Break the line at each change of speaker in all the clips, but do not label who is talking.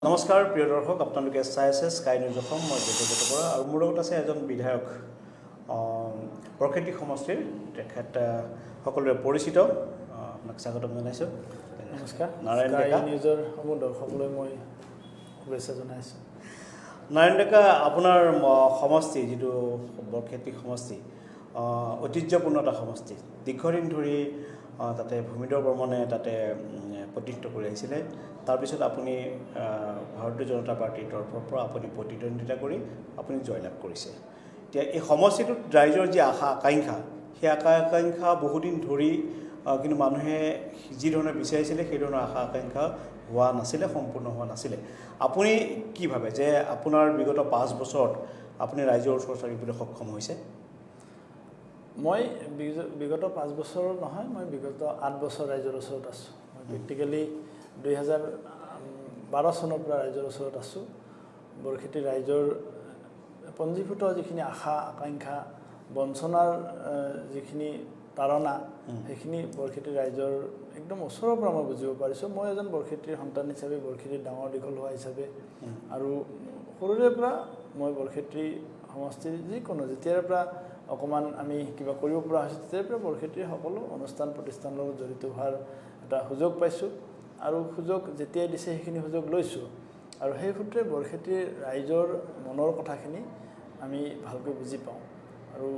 নমস্কাৰ প্ৰিয় দৰ্শক, আপোনালোকে চাই আছে স্কাই নিউজ অসম। মই দেৱব্ৰত বৰা আৰু মোৰ লগত আছে এজন বিধায়ক, বৰক্ষেত্ৰী সমষ্টিৰ। তেখেত সকলোৰে পৰিচিত। আপোনাক স্বাগতম জনাইছোঁ।
নমস্কাৰ।
নাৰায়ণ
স্কাই
ডেকা।
নিউজৰ সমূহ দৰ্শকলৈ মই শুভেচ্ছা জনাইছোঁ।
নাৰায়ণ ডেকা, আপোনাৰ সমষ্টি যিটো বৰক্ষেত্ৰী সমষ্টি, ঐতিহ্যপূৰ্ণ এটা সমষ্টি। দীৰ্ঘদিন ধৰি তাতে ভূমিধৰ বৰ্মনে তাতে প্ৰতিনিধিত্ব কৰি আহিছিলে। তাৰপিছত আপুনি ভাৰতীয় জনতা পাৰ্টীৰ তৰফৰ পৰা আপুনি প্ৰতিদ্বন্দ্বিতা কৰি আপুনি জয়লাভ কৰিছে। এতিয়া এই সমষ্টিটোত ৰাইজৰ যি আশা আকাংক্ষা, সেই আশা আকাংক্ষা বহুদিন ধৰি কিন্তু মানুহে যি ধৰণে বিচাৰিছিলে, সেই ধৰণৰ আশা আকাংক্ষা হোৱা নাছিলে, সম্পূৰ্ণ হোৱা নাছিলে। আপুনি কি ভাবে যে আপোনাৰ বিগত 5 বছৰত আপুনি ৰাইজৰ ওচৰ চাপিবলৈ সক্ষম হৈছে?
মই বিগত 5 বছৰ নহয়, মই বিগত 8 বছৰ ৰাইজৰ ওচৰত আছোঁ। মই প্ৰেক্টিকেলি 2012 চনৰ পৰা ৰাইজৰ ওচৰত আছোঁ। বৰক্ষেত্ৰী ৰাইজৰ পঞ্জীভূত যিখিনি আশা আকাংক্ষা, বঞ্চনাৰ যিখিনি তাড়না, সেইখিনি বৰক্ষেত্ৰী ৰাইজৰ একদম ওচৰৰ পৰা মই বুজিব পাৰিছোঁ। মই এজন বৰক্ষেত্ৰীৰ সন্তান হিচাপে, বৰক্ষেত্ৰীত ডাঙৰ দীঘল হোৱা হিচাপে আৰু সৰুৰে পৰা মই বৰক্ষেত্ৰী সমষ্টিৰ যিকোনো, যেতিয়াৰ পৰা অকণমান আমি কিবা কৰিব পৰা হৈছোঁ, তেতিয়াৰ পৰা বৰক্ষেত্ৰীৰ সকলো অনুষ্ঠান প্ৰতিষ্ঠানৰ লগত জড়িত হোৱাৰ এটা সুযোগ পাইছোঁ আৰু সুযোগ যেতিয়াই দিছে, সেইখিনি সুযোগ লৈছোঁ। আৰু সেই সূত্ৰে বৰক্ষেত্ৰীৰ ৰাইজৰ মনৰ কথাখিনি আমি ভালকৈ বুজি পাওঁ। আৰু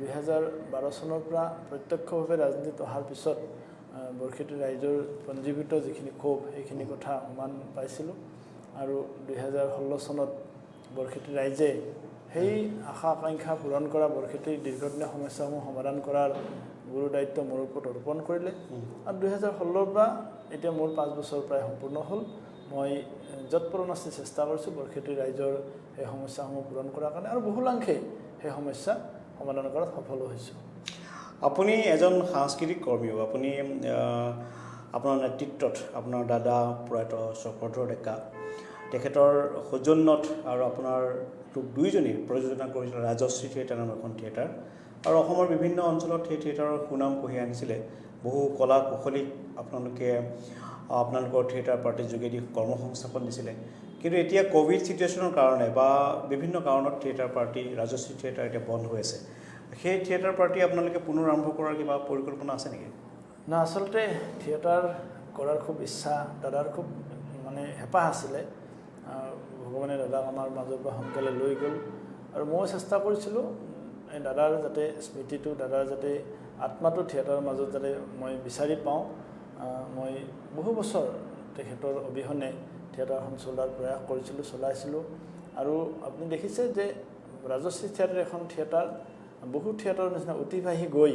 2012 চনৰ পৰা প্ৰত্যক্ষভাৱে ৰাজনীতিত অহাৰ পিছত বৰক্ষেত্ৰী ৰাইজৰ পঞ্জীভূত যিখিনি ক্ষোভ, সেইখিনি কথা উমান পাইছিলোঁ। আৰু 2016 চনত বৰক্ষেত্ৰী ৰাইজে সেই আশা আকাংক্ষা পূৰণ কৰা, বৰক্ষেত্ৰীৰ দীৰ্ঘদিনীয়া সমস্যাসমূহ সমাধান কৰাৰ গুৰু দায়িত্ব মোৰ ওপৰত অৰ্পণ কৰিলে। আৰু 2016ৰ পৰা এতিয়া মোৰ 5 বছৰ প্ৰায় সম্পূৰ্ণ হ'ল। মই যৎপৰোনাস্তি চেষ্টা কৰিছোঁ বৰক্ষেত্ৰী ৰাইজৰ সেই সমস্যাসমূহ পূৰণ কৰাৰ কাৰণে আৰু বহুলাংশে সেই সমস্যা সমাধান কৰাত সফলো হৈছোঁ।
আপুনি এজন সাংস্কৃতিক কৰ্মীও। আপুনি আপোনাৰ নেতৃত্বত আপোনাৰ দাদা প্ৰয়াত চক্ৰধৰ ডেকা, তেখেতৰ সৌজন্যত আৰু আপোনাৰ দুয়োজনেই প্ৰযোজনা কৰিছিলে ৰাজশ্ৰী থিয়েটাৰ নামৰ এখন থিয়েটাৰ আৰু অসমৰ বিভিন্ন অঞ্চলত সেই থিয়েটাৰৰ সুনাম কঢ়িয়াই আনিছিলে। বহু কলা কুশলীক আপোনালোকে আপোনালোকৰ থিয়েটাৰ পাৰ্টিৰ যোগেদি কৰ্মসংস্থাপন দিছিলে। কিন্তু এতিয়া ক'ভিড চিটুৱেশ্যনৰ কাৰণে বা বিভিন্ন কাৰণত থিয়েটাৰ পাৰ্টি, ৰাজশ্ৰী থিয়েটাৰ এতিয়া বন্ধ হৈ আছে। সেই থিয়েটাৰ পাৰ্টি আপোনালোকে পুনৰ আৰম্ভ কৰাৰ কিবা পৰিকল্পনা আছে নেকি?
না, আচলতে থিয়েটাৰ কৰাৰ খুব ইচ্ছা, দাদাৰ খুব মানে হেঁপাহ আছিলে। ভগৱানে দাদাক আমাৰ মাজৰ পৰা সোনকালে লৈ গ'ল। আৰু ময়ো চেষ্টা কৰিছিলোঁ এই দাদাৰ যাতে স্মৃতিটো, দাদাৰ যাতে আত্মাটো থিয়েটাৰৰ মাজত যাতে মই বিচাৰি পাওঁ। মই বহু বছৰ তেখেতৰ অবিহনে থিয়েটাৰখন চলোৱাৰ প্ৰয়াস কৰিছিলোঁ, চলাইছিলোঁ। আৰু আপুনি দেখিছে যে ৰাজশ্ৰী থিয়েটাৰ এখন থিয়েটাৰ বহু থিয়েটাৰৰ নিচিনা অতিবাহী গৈ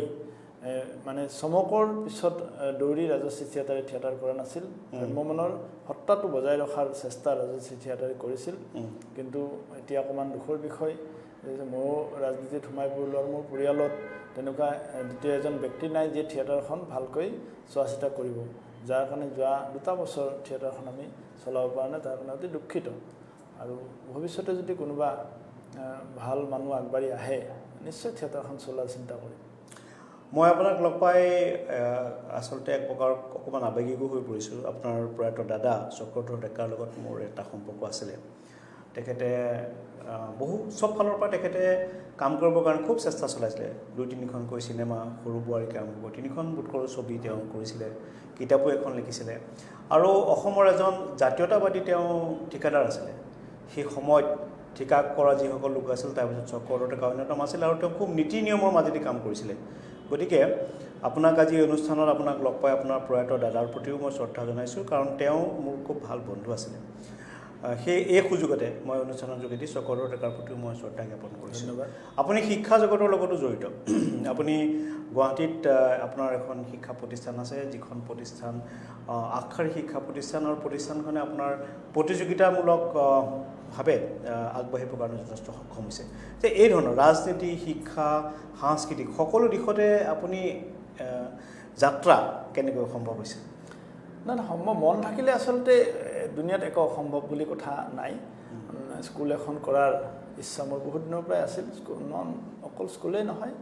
মানে চমকৰ পিছত দৌৰি ৰাজশ্ৰী থিয়েটাৰে থিয়েটাৰ কৰা নাছিল। ভ্ৰাম্যমাণৰ সত্তাটো বজাই ৰখাৰ চেষ্টা ৰাজশ্ৰী থিয়েটাৰে কৰিছিল। কিন্তু এতিয়া অকণমান দুখৰ বিষয় যে ময়ো ৰাজনীতিত সোমাই পৰিলোঁ আৰু মোৰ পৰিয়ালত তেনেকুৱা দ্বিতীয় এজন ব্যক্তি নাই, যিয়ে থিয়েটাৰখন ভালকৈ চোৱা চিতা কৰিব। যাৰ কাৰণে যোৱা দুটা বছৰ থিয়েটাৰখন আমি চলাব পৰা নাই, তাৰ কাৰণে অতি দুখিত। আৰু ভৱিষ্যতে যদি কোনোবা ভাল মানুহ আগবাঢ়ি আহে, নিশ্চয় থিয়েটাৰখন চলোৱাৰ চিন্তা কৰিম।
মই আপোনাক লগ পাই আচলতে এক প্ৰকাৰ অকণমান আৱেগিকো হৈ পৰিছোঁ। আপোনাৰ প্ৰয়াত দাদা চক্ৰধৰ ডেকাৰ লগত মোৰ এটা সম্পৰ্ক আছিলে। তেখেতে বহু চব ফালৰ পৰা তেখেতে কাম কৰিবৰ কাৰণে খুব চেষ্টা চলাইছিলে। দুই তিনিখনকৈ চিনেমা, সৰু বোৱাৰীকে আৰম্ভ কৰি তিনিখন বোধকৰো ছবি তেওঁ কৰিছিলে, কিতাপো এখন লিখিছিলে আৰু অসমৰ এজন জাতীয়তাবাদী তেওঁ ঠিকাদাৰ আছিলে। সেই সময়ত ঠিকা কৰা যিসকল লোক আছিল, তাৰপিছত চক্ৰধৰ ডেকা অন্যতম আছিল আৰু তেওঁ খুব নীতি নিয়মৰ মাজেদি কাম কৰিছিলে। গতিকে আপোনাক আজি এই অনুষ্ঠানত আপোনাক লগ পাই আপোনাৰ প্ৰয়াত দাদাৰ প্ৰতিও মই শ্ৰদ্ধা জনাইছোঁ, কাৰণ তেওঁ মোৰ খুব ভাল বন্ধু আছিলে। সেই এই সুযোগতে মই অনুষ্ঠানৰ যোগেদি চক্ৰধৰ ডেকাৰ প্ৰতিও মই শ্ৰদ্ধা জ্ঞাপন কৰিছোঁ।
ধন্যবাদ।
আপুনি শিক্ষা জগতৰ লগতো জড়িত। আপুনি গুৱাহাটীত আপোনাৰ এখন শিক্ষা প্ৰতিষ্ঠান আছে, যিখন প্ৰতিষ্ঠান আগশাৰী শিক্ষা প্ৰতিষ্ঠান আৰু প্ৰতিষ্ঠানখনে আপোনাৰ প্ৰতিযোগিতামূলক ভাৱে আগবাঢ়িবৰ কাৰণে যথেষ্ট সক্ষম হৈছে। যে এই ধৰণৰ ৰাজনীতি, শিক্ষা, সাংস্কৃতিক সকলো দিশতে আপুনি যাত্ৰা কেনেকৈ সম্ভৱ হৈছে?
নাই নাই, সম্ভৱ মন থাকিলে আচলতে দুনিয়াত একো অসম্ভৱ বুলি কথা নাই। স্কুল এখন কৰাৰ ইচ্ছা মোৰ বহুত দিনৰ পৰাই আছিল। স্কুল নন অকল স্কুলেই নহয়,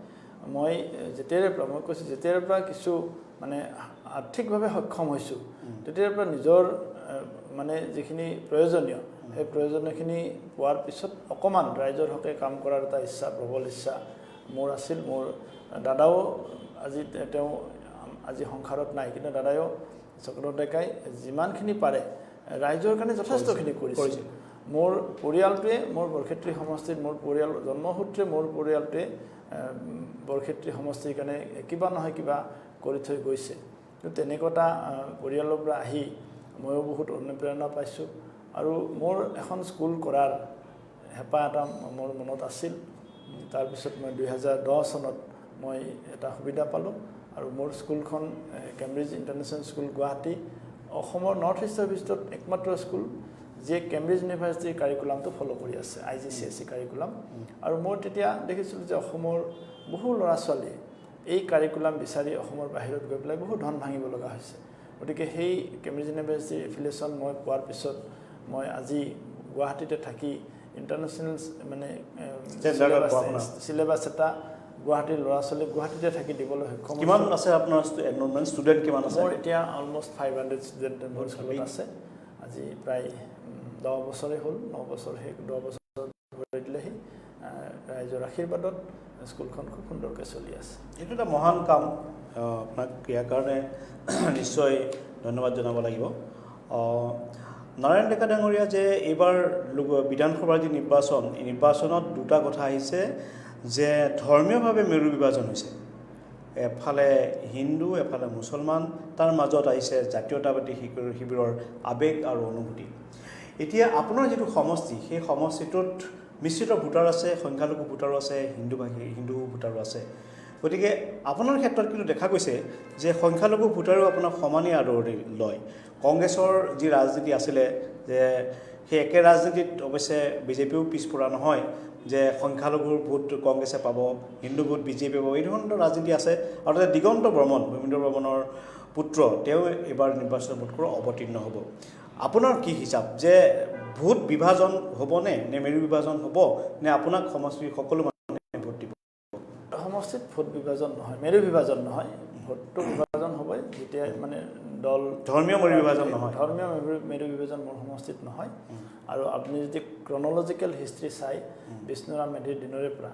মই যেতিয়াৰে পৰা, মই কৈছোঁ, যেতিয়াৰে পৰা কিছু মানে আৰ্থিকভাৱে সক্ষম হৈছোঁ, তেতিয়াৰে পৰা নিজৰ মানে যিখিনি প্ৰয়োজনীয়, সেই প্ৰয়োজনীয়খিনি পোৱাৰ পিছত অকণমান ৰাইজৰ হকে কাম কৰাৰ এটা ইচ্ছা, প্ৰবল ইচ্ছা মোৰ আছিল। মোৰ দাদাও আজি তেওঁ আজি সংসাৰত নাই, কিন্তু দাদায়ো চক্ৰধৰ ডেকাই যিমানখিনি পাৰে ৰাইজৰ কাৰণে যথেষ্টখিনি কৰিছে। মোৰ পৰিয়ালটোৱে, মোৰ বৰক্ষেত্ৰী সমষ্টিত মোৰ পৰিয়াল জন্মসূত্ৰে মোৰ পৰিয়ালটোৱে বৰক্ষেত্ৰী সমষ্টিৰ কাৰণে কিবা নহয় কিবা কৰি থৈ গৈছে। কিন্তু তেনেকুৱা এটা পৰিয়ালৰ পৰা আহি ময়ো বহুত অনুপ্ৰেৰণা পাইছোঁ আৰু মোৰ এখন স্কুল কৰাৰ হেঁপাহ এটা মোৰ মনত আছিল। তাৰপিছত মই 2010 চনত মই এটা সুবিধা পালোঁ আৰু মোৰ স্কুলখন কেম্ব্ৰিজ ইণ্টাৰনেশ্যনেল স্কুল গুৱাহাটী অসমৰ নৰ্থ ইষ্টৰ ভিতৰত একমাত্ৰ স্কুল, যিয়ে কেম্ব্ৰিজ ইউনিভাৰ্চিটিৰ কাৰিকুলামটো ফ'ল' কৰি আছে, আইজিচিএছচি কাৰিকুলাম। আৰু মোৰ তেতিয়া দেখিছিলোঁ যে অসমৰ বহু ল'ৰা ছোৱালীয়ে এই কাৰিকুলাম বিচাৰি অসমৰ বাহিৰত গৈ পেলাই বহু ধন ভাঙিব লগা হৈছে। গতিকে সেই কেম্ব্ৰিজ ইউনিভাৰ্চিটিৰ এফিলিয়েশ্যন মই পোৱাৰ পিছত মই আজি গুৱাহাটীতে থাকি ইণ্টাৰনেশ্যনেল মানে চিলেবাছ এটা গুৱাহাটীৰ ল'ৰা ছোৱালীক গুৱাহাটীতে থাকি দিবলৈ সক্ষম।
কিমান আছে আপোনাৰ এনৰলমেণ্ট, ষ্টুডেণ্ট কিমান আছে?
মোৰ এতিয়া অলমষ্ট 500 ষ্টুডেণ্ট মোৰ স্কুলত আছে। আজি প্ৰায় 10 বছৰেই হ'ল, 9 বছৰ, সেই 10 বছৰ ভৰি দিলেহি। ৰাইজৰ আশীৰ্বাদত স্কুলখন খুব সুন্দৰকৈ চলি আছে।
এইটো এটা মহান কাম, আপোনাক ইয়াৰ কাৰণে নিশ্চয় ধন্যবাদ জনাব লাগিব। নাৰায়ণ ডেকা ডাঙৰীয়া, যে এইবাৰ বিধানসভাৰ যি নিৰ্বাচন, এই নিৰ্বাচনত দুটা কথা আহিছে যে ধৰ্মীয়ভাৱে মেৰু বিভাজন হৈছে, এফালে হিন্দু এফালে মুছলমান, তাৰ মাজত আহিছে জাতীয়তাবাদী শিবিৰৰ আৱেগ আৰু অনুভূতি। এতিয়া আপোনাৰ যিটো সমষ্টি, সেই সমষ্টিটোত মিশ্ৰিত ভোটাৰ আছে, সংখ্যালঘু ভোটাৰো আছে, হিন্দুভাষী হিন্দু ভোটাৰো আছে। গতিকে আপোনাৰ ক্ষেত্ৰত কিন্তু দেখা গৈছে যে সংখ্যালঘু ভোটাৰেও আপোনাক সমানেই আদৰণি লয়। কংগ্ৰেছৰ যি ৰাজনীতি আছিলে যে সেই একে ৰাজনীতিত অৱশ্যে বিজেপিও পিছপৰা নহয়, যে সংখ্যালঘুৰ ভোট কংগ্ৰেছে পাব, হিন্দু ভোট বিজেপি পাব, এই ধৰণৰ ৰাজনীতি আছে। আৰু তাতে দিগন্ত বৰ্মন, ভূমিন্দ্ৰ বৰ্মনৰ পুত্ৰ, তেওঁ এইবাৰ নিৰ্বাচনত ভোট কৰা অৱতীৰ্ণ হ'ব। আপোনাৰ কি হিচাপ যে ভোট বিভাজন হ'বনে, নে মেৰু বিভাজন হ'ব, নে আপোনাক সমষ্টিৰ সকলো মানুহে ভোট দিব?
সমষ্টিত ভোট বিভাজন নহয়, মেৰু বিভাজন নহয়। ভোটটো বিভাজন হ'বই যেতিয়া মানে দল
ধৰ্মীয় মেৰু বিভাজন নহয়।
ধৰ্মীয় মেৰু বিভাজন মোৰ সমষ্টিত নহয়। আৰু আপুনি যদি ক্ৰনলজিকেল হিষ্ট্ৰী চাই, বিষ্ণুৰাম মেধিৰ দিনৰে পৰা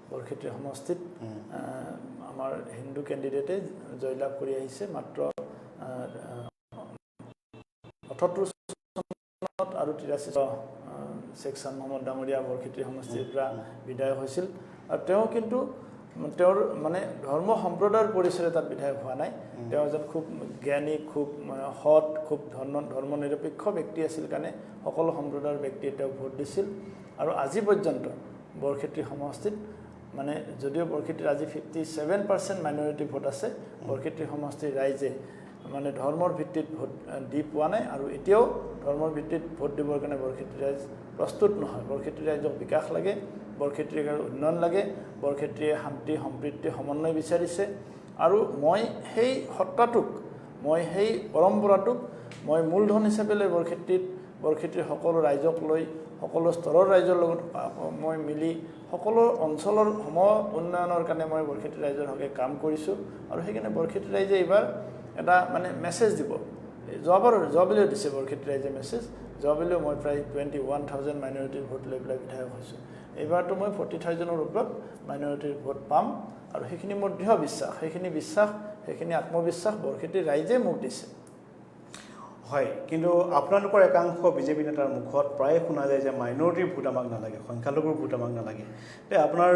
বৰক্ষেত্ৰী সমষ্টিত আমাৰ হিন্দু কেণ্ডিডেটে জয়লাভ কৰি আহিছে। মাত্ৰ 78 চনত আৰু 83 শ্বেখ চান মহম্মদ ডাঙৰীয়া বৰক্ষেত্ৰী সমষ্টিৰ পৰা বিধায়ক হৈছিল। আৰু তেওঁ কিন্তু তেওঁৰ মানে ধৰ্ম সম্প্ৰদায়ৰ পৰিচয়ৰে তাত বিধায়ক হোৱা নাই। তেওঁ এজন খুব জ্ঞানী, খুব সৎ, খুব ধৰ্ম নিৰপেক্ষ ব্যক্তি আছিল কাৰণে সকলো সম্প্ৰদায়ৰ ব্যক্তিয়ে তেওঁক ভোট দিছিল। আৰু আজি পৰ্যন্ত বৰক্ষেত্ৰী সমষ্টিত মানে যদিও বৰক্ষেত্ৰীত আজি 57% মাইনৰিটি ভোট আছে, বৰক্ষেত্ৰী সমষ্টিৰ ৰাইজে মানে ধৰ্মৰ ভিত্তিত ভোট দি পোৱা নাই আৰু এতিয়াও ধৰ্মৰ ভিত্তিত ভোট দিবৰ কাৰণে বৰক্ষেত্ৰী ৰাইজ প্ৰস্তুত নহয়। বৰক্ষেত্ৰী ৰাইজক বিকাশ লাগে, বৰক্ষেত্ৰীক উন্নয়ন লাগে, বৰক্ষেত্ৰীয়ে শান্তি, সম্প্ৰীতি, সমন্বয় বিচাৰিছে। আৰু মই সেই সত্তাটোক, মই সেই পৰম্পৰাটোক মই মূলধন হিচাপে লৈ বৰক্ষেত্ৰীত বৰক্ষেত্ৰীৰ সকলো ৰাইজক লৈ, সকলো স্তৰৰ ৰাইজৰ লগত মই মিলি সকলো অঞ্চলৰ সম উন্নয়নৰ কাৰণে মই বৰক্ষেত্ৰী ৰাইজৰ হকে কাম কৰিছোঁ। আৰু সেইকাৰণে বৰক্ষেত্ৰী ৰাইজে এইবাৰ এটা মানে মেছেজ দিব। যোৱাবাৰ যোৱাবেলিও দিছে বৰক্ষেত্ৰী ৰাইজে মেছেজ। যোৱাবেলিও মই প্ৰায় 21,000 মাইনৰিটিৰ ভোট লৈ পেলাই বিধায়ক হৈছোঁ। এইবাৰতো মই 40,000ৰ ওপৰত মাইনৰিটিৰ ভোট পাম আৰু সেইখিনি মোৰ দৃঢ় বিশ্বাস, সেইখিনি বিশ্বাস, সেইখিনি আত্মবিশ্বাস বৰক্ষেত্ৰীৰ ৰাইজে মোক দিছে।
হয়, কিন্তু আপোনালোকৰ একাংশ বিজেপি নেতাৰ মুখত প্ৰায়ে শুনা যায় যে মাইনৰিটিৰ ভোট আমাক নালাগে, সংখ্যালঘুৰ ভোট আমাক নালাগে। তে আপোনাৰ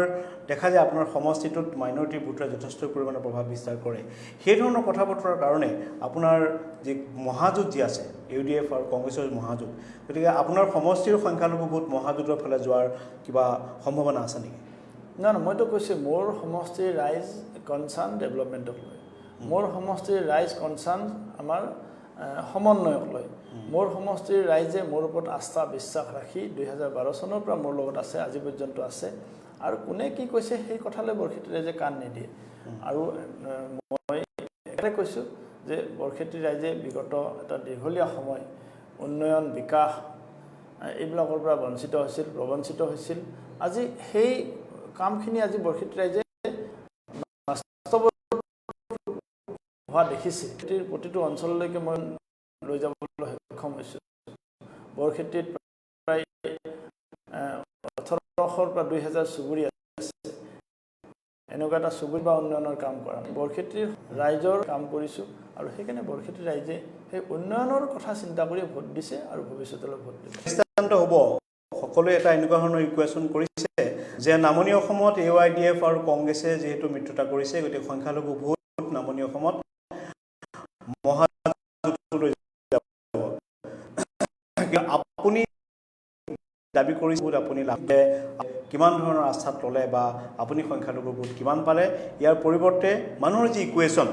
দেখা যায় আপোনাৰ সমষ্টিটোত মাইনৰিটিৰ ভোটে যথেষ্ট পৰিমাণে প্ৰভাৱ বিস্তাৰ কৰে। সেই ধৰণৰ কথা বতৰাৰ কাৰণে আপোনাৰ যি মহাজোঁট যি আছে, ইউডিএফ আৰু কংগ্ৰেছৰ মহাজোঁট, গতিকে আপোনাৰ সমষ্টিৰ সংখ্যালঘু ভোট মহাজোঁটৰ ফালে যোৱাৰ কিবা সম্ভাৱনা আছে নেকি?
নহয় নহয়, মইতো কৈছোঁ মোৰ সমষ্টিৰ ৰাইজ কনচাৰ্ণ ডেভেলপমেণ্টক লৈ, মোৰ সমষ্টিৰ ৰাইজ কনচাৰ্ণ আমাৰ সমন্বয়ক লৈ। মোৰ সমষ্টিৰ ৰাইজে মোৰ ওপৰত আস্থা বিশ্বাস ৰাখি 2012 চনৰ পৰা মোৰ লগত আছে, আজি পৰ্যন্ত আছে। আৰু কোনে কি কৈছে সেই কথালৈ বৰক্ষেত্ৰী ৰাইজে কাণ নিদিয়ে। আৰু মই একেবাৰে কৈছোঁ যে বৰক্ষেত্ৰী ৰাইজে বিগত এটা দীঘলীয়া সময় উন্নয়ন, বিকাশ এইবিলাকৰ পৰা বঞ্চিত হৈছিল, প্ৰবঞ্চিত হৈছিল। আজি সেই কামখিনি আজি বৰক্ষেত্ৰী ৰাইজে বাস্তৱত হোৱা দেখিছে। প্ৰতিটো অঞ্চললৈকে মই লৈ যাবলৈ সক্ষম হৈছোঁ। বৰক্ষেত্ৰীত প্ৰায় 1800ৰ পৰা 2000 চুবুৰী আছে, এনেকুৱা এটা চুবুৰী বা উন্নয়নৰ কাম কৰা নাই। বৰক্ষেত্ৰীৰ ৰাইজৰ কাম কৰিছোঁ আৰু সেইকাৰণে বৰক্ষেত্ৰীৰ ৰাইজে সেই উন্নয়নৰ কথা চিন্তা কৰি ভোট দিছে আৰু ভৱিষ্যতলৈ ভোট দিব।
দৃষ্টান্ত হ'ব, সকলোৱে এটা এনেকুৱা ধৰণৰ ইকুৱেশ্যন কৰিছে যে নামনি অসমত AIUDF আৰু কংগ্ৰেছে যিহেতু মিত্ৰতা কৰিছে, গতিকে সংখ্যালঘু ভোট নামনি অসমত মহাজোঁটলৈ যাব। কিন্তু আপুনি দাবী কৰিছে ভোট আপুনি লাভ কিমান ধৰণৰ আস্থাত ল'লে বা আপুনি সংখ্যালঘু ভোট কিমান পালে, ইয়াৰ পৰিৱৰ্তে মানুহৰ যি ইকুৱেশ্যন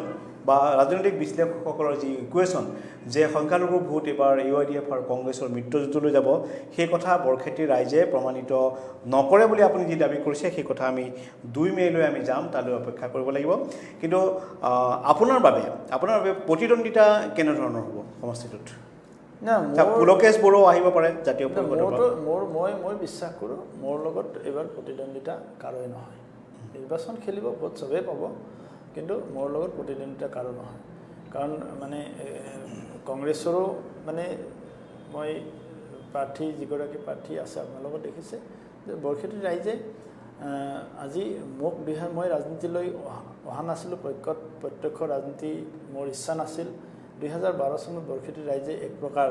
বা ৰাজনৈতিক বিশ্লেষকসকলৰ যি ইকুৱেশ্যন যে সংখ্যালঘু ভোট এইবাৰ AIUDF আৰু কংগ্ৰেছৰ মিত্ৰজোঁটলৈ যাব, সেই কথা বৰক্ষেত্ৰীৰ ৰাইজে প্ৰমাণিত নকৰে বুলি আপুনি যি দাবী কৰিছে, সেই কথা আমি 2 মে'লৈ আমি যাম, তালৈ অপেক্ষা কৰিব লাগিব। কিন্তু আপোনাৰ বাবে প্ৰতিদ্বন্দ্বিতা কেনেধৰণৰ হ'ব সমষ্টিটোত?
না, মোৰ
পুলকেশ বড়ো আহিব পাৰে জাতীয় পৰিষদৰ পৰা।
মোৰতো মোৰ মই মই বিশ্বাস কৰোঁ, মোৰ লগত এইবাৰ প্ৰতিদ্বন্দ্বিতা কাৰোৱে নহয়। নিৰ্বাচন খেলিব, ভোট চবেই পাব, কিন্তু মোৰ লগত প্ৰতিদ্বন্দ্বিতা কাৰো নহয়। কাৰণ মানে কংগ্ৰেছৰো মানে মই প্ৰাৰ্থী, যিগৰাকী প্ৰাৰ্থী আছে, আপোনালোকে দেখিছে যে বৰক্ষেত্ৰী ৰাইজে আজি মোক বিহাৰ মই ৰাজনীতিলৈ অহা নাছিলোঁ, প্ৰত্যক্ষ ৰাজনীতি মোৰ ইচ্ছা নাছিল। 2012 চনত বৰক্ষেত্ৰী ৰাইজে এক প্ৰকাৰ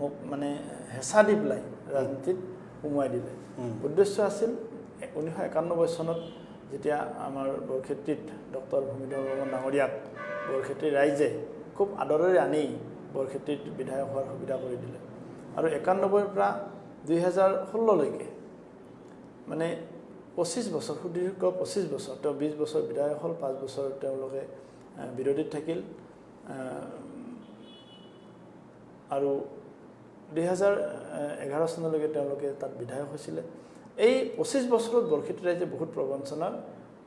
মোক মানে হেঁচা দি পেলাই ৰাজনীতিত সোমোৱাই দিলে। উদ্দেশ্য আছিল 1991 চনত যেতিয়া আমাৰ বৰক্ষেত্ৰীত ডক্টৰ ভূমিধৰ বৰ্মন ডাঙৰীয়াক বৰক্ষেত্ৰীৰ ৰাইজে খুব আদৰেৰে আনি বৰক্ষেত্ৰীত বিধায়ক হোৱাৰ সুবিধা কৰি দিলে আৰু 91ৰ পৰা 2016লৈকে মানে 25 বছৰ, সুদীৰ্ঘ 25 বছৰ, তেওঁ 20 বছৰ বিধায়ক হ'ল, 5 বছৰ তেওঁলোকে বিৰোধীত থাকিল আৰু 2011 চনলৈকে তেওঁলোকে তাত বিধায়ক হৈছিলে। এই 25 বছৰত বৰক্ষেত্ৰী ৰাইজে বহুত প্ৰবঞ্চনাৰ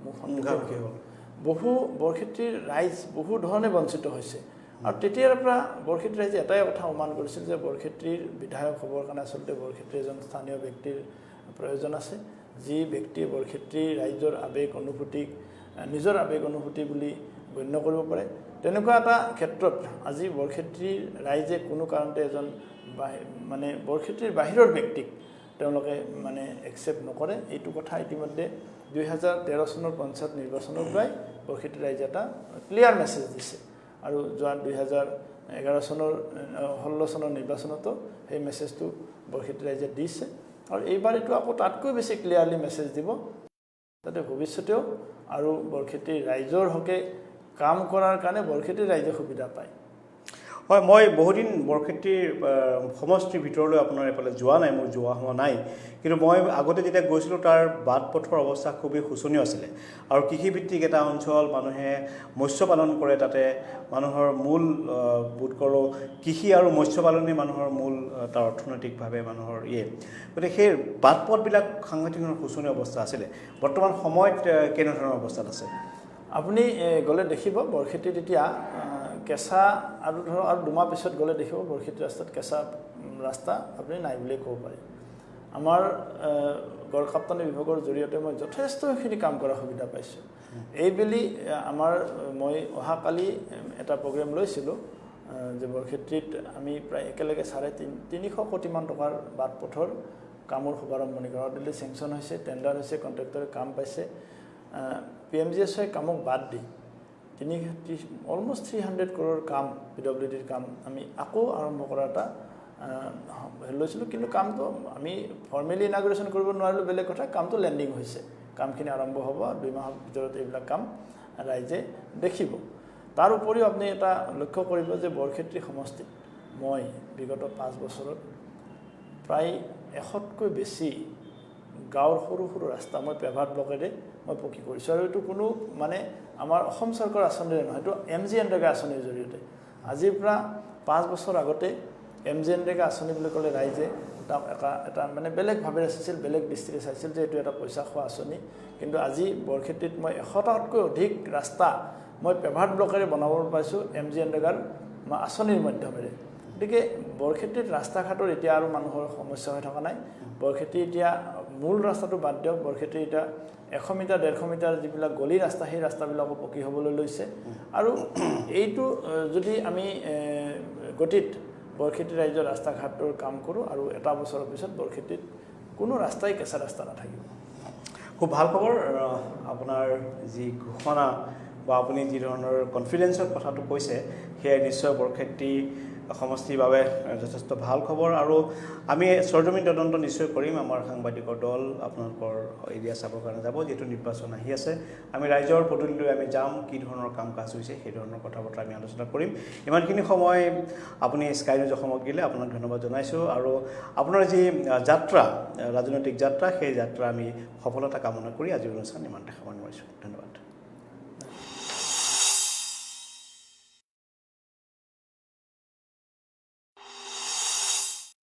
মুখ সন্মুখীন
মুখামুখি
হ'ল।
হ'ল।
বহু বৰক্ষেত্ৰীৰ ৰাইজ বহু ধৰণে বঞ্চিত হৈছে আৰু তেতিয়াৰ পৰা বৰক্ষেত্ৰী ৰাইজে এটাই কথা উমান কৰিছিল যে বৰক্ষেত্ৰীৰ বিধায়ক হ'বৰ কাৰণে আচলতে বৰক্ষেত্ৰীৰ এজন স্থানীয় ব্যক্তিৰ প্ৰয়োজন আছে, যি ব্যক্তিয়ে বৰক্ষেত্ৰীৰ ৰাইজৰ আৱেগ অনুভূতিক নিজৰ আৱেগ অনুভূতি বুলি গণ্য কৰিব পাৰে। তেনেকুৱা এটা ক্ষেত্ৰত আজি বৰক্ষেত্ৰীৰ ৰাইজে কোনো কাৰণতে এজন মানে বৰক্ষেত্ৰীৰ বাহিৰৰ ব্যক্তিক তেওঁলোকে মানে একচেপ্ট নকৰে। এইটো কথা ইতিমধ্যে 2013 চনৰ পঞ্চায়ত নিৰ্বাচনৰ পৰাই বৰক্ষেত্ৰী ৰাইজে এটা ক্লিয়াৰ মেছেজ দিছে আৰু যোৱা 2011 চনৰ 16 চনৰ নিৰ্বাচনতো সেই মেছেজটো বৰক্ষেত্ৰী ৰাইজে দিছে আৰু এইবাৰ এইটো আকৌ তাতকৈ বেছি ক্লিয়াৰলি মেছেজ দিব, যাতে ভৱিষ্যতেও আৰু বৰক্ষেত্ৰীৰ ৰাইজৰ হকে কাম কৰাৰ কাৰণে বৰক্ষেত্ৰীৰ ৰাইজে সুবিধা পায়।
হয়, মই বহুদিন বৰক্ষেত্ৰীৰ সমষ্টিৰ ভিতৰলৈ আপোনাৰ এইফালে যোৱা নাই, মোৰ যোৱা হোৱা নাই। কিন্তু মই আগতে যেতিয়া গৈছিলোঁ, তাৰ বাট পথৰ অৱস্থা খুবেই শোচনীয় আছিলে আৰু কৃষিভিত্তিক এটা অঞ্চল, মানুহে মৎস্য পালন কৰে। তাতে মানুহৰ মূল বোধ কৰোঁ কৃষি আৰু মৎস্য পালনেই মানুহৰ মূল তাৰ অৰ্থনৈতিকভাৱে মানুহৰ ইয়ে। গতিকে সেই বাট পথবিলাক সাংঘাতিক ধৰণৰ শোচনীয় অৱস্থা আছিলে। বৰ্তমান সময়ত কেনেধৰণৰ অৱস্থাত আছে?
আপুনি গ'লে দেখিব বৰক্ষেত্ৰীত এতিয়া কেঁচা আৰু ধৰক আৰু দুমাহ পিছত গ'লে দেখিব বৰক্ষেত্ৰী ৰাস্তাত কেঁচা ৰাস্তা আপুনি নাই বুলিয়ে ক'ব পাৰি। আমাৰ গড়কাপ্তানি বিভাগৰ জৰিয়তে মই যথেষ্টখিনি কাম কৰাৰ সুবিধা পাইছোঁ। এইবেলি আমাৰ মই অহাকালি এটা প্ৰগ্ৰেম লৈছিলোঁ যে বৰক্ষেত্ৰীত আমি প্ৰায় একেলগে 350 কোটিমান টকাৰ বাট পথৰ কামৰ শুভাৰম্ভণি কৰা। অলৰেডি চেংচন হৈছে, টেণ্ডাৰ হৈছে, কণ্ট্ৰেক্টৰে কাম পাইছে। PMGSY কামক বাদ দি তিনি অলমষ্ট 300 ক্ৰ'ৰৰ কাম, PWDৰ কাম আমি আকৌ আৰম্ভ কৰা এটা লৈছিলোঁ। কিন্তু কামটো আমি ফৰ্মেলি ইনাগুৰেশ্যন কৰিব নোৱাৰিলোঁ, বেলেগ কথা, কামটো লেণ্ডিং হৈছে, কামখিনি আৰম্ভ হ'ব, 2 মাহৰ ভিতৰত এইবিলাক কাম ৰাইজে দেখিব। তাৰ উপৰিও আপুনি এটা লক্ষ্য কৰিব যে বৰক্ষেত্ৰী সমষ্টিত মই বিগত 5 বছৰত প্ৰায় 100তকৈ বেছি গাঁৱৰ সৰু সৰু ৰাস্তা মই পেভাৰ ব্লকেৰে মই পকী কৰিছোঁ। আৰু এইটো কোনো মানে আমাৰ অসম চৰকাৰৰ আঁচনিৰে নহয়, এইটো MGNREGA আঁচনিৰ জৰিয়তে। আজিৰ পৰা 5 বছৰ আগতে MGNREGA আঁচনি বুলি ক'লে ৰাইজে তাক এটা মানে বেলেগ ভাৱেৰে চাইছিল, বেলেগ দৃষ্টিৰে চাইছিল যে এইটো এটা পইচা খোৱা আঁচনি। কিন্তু আজি বৰক্ষেত্ৰীত মই 100টাতকৈ অধিক ৰাস্তা মই পেভাৰ ব্লকেৰে বনাব পাইছোঁ MGNREGAৰ আঁচনিৰ মাধ্যমেৰে। গতিকে বৰক্ষেত্ৰীত ৰাস্তা ঘাটৰ এতিয়া আৰু মানুহৰ সমস্যা হৈ থকা নাই। বৰক্ষেত্ৰী এতিয়া মূল ৰাস্তাটো বাদ দিয়ক, বৰক্ষেত্ৰী এতিয়া 100 মিটাৰ 150 মিটাৰ যিবিলাক গলি ৰাস্তা, সেই ৰাস্তাবিলাকো পকী হ'বলৈ লৈছে। আৰু এইটো যদি আমি গতিত বৰক্ষেত্ৰী ৰাইজৰ ৰাস্তা ঘাটৰ কাম কৰোঁ আৰু এটা বছৰৰ পিছত বৰক্ষেত্ৰীত কোনো ৰাস্তাই কেঁচা ৰাস্তা নাথাকিব।
খুব ভাল খবৰ। আপোনাৰ যি ঘোষণা বা আপুনি যি ধৰণৰ কনফিডেন্সৰ কথাটো কৈছে, সেয়াই নিশ্চয় বৰক্ষেত্ৰী সমষ্টিৰ বাবে যথেষ্ট ভাল খবৰ। আৰু আমি সৰজমিন তদন্ত নিশ্চয় কৰিম। আমাৰ সাংবাদিকৰ দল আপোনালোকৰ এৰিয়া চাবৰ কাৰণে যাব, যিহেতু নিৰ্বাচন আহি আছে। আমি ৰাইজৰ পদূলিলৈ আমি যাম, কি ধৰণৰ কাম কাজ হৈছে সেই ধৰণৰ কথা বতৰা আমি আলোচনা কৰিম। ইমানখিনি সময় আপুনি স্কাই নিউজ অসমক দিলে, আপোনাক ধন্যবাদ জনাইছোঁ। আৰু আপোনাৰ যি যাত্ৰা, ৰাজনৈতিক যাত্ৰা, সেই যাত্ৰা আমি সফলতা কামনা কৰি আজিৰ অনুষ্ঠান ইমানতে সামৰণি মাৰিছোঁ। ধন্যবাদ।